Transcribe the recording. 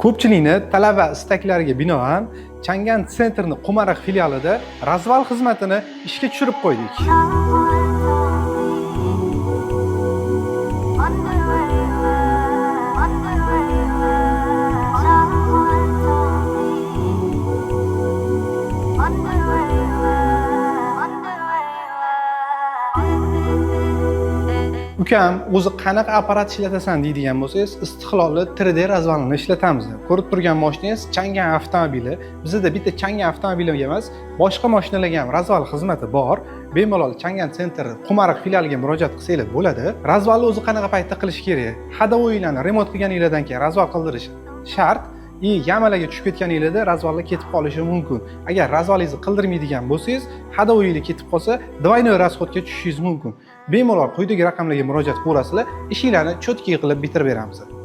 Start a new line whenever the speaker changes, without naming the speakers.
Ko'pchilikni talab va istaklariga binoan Changan Centerni Qumariq filialida развал xizmatini ishga tushirib qo'ydik. Ukam, o'zi qanaqa apparat ishlatasan deydigan bo'lsangiz, istiqlolli 3D развал ini ishlatamiz. Ko'rib turgan mashinangiz Changan avtomobili. Bizda bitta Changan avtomobili emas, boshqa mashinalarga ham развал xizmati bor. Bemalol Changan Center Qumariq filialiga murojaat qilsanglar bo'ladi. Развал ni o'zi qanaqa paytda qilish kerak? Ходовой larni remont qilganinglardan keyin развал qildirish shart. И яма larga tushib ketganinglarda развал lar ketib qolishi mumkin. Agar развал ingizni qildirmaydigan bo'lsangiz, ходовой lar ketib qolsa, двойной расход ga tushishingiz mumkin. Bemalol quyidagi raqamlarga murojaat qilaverasizlar, ishinglarni чёткий qilib bitirib beramiz.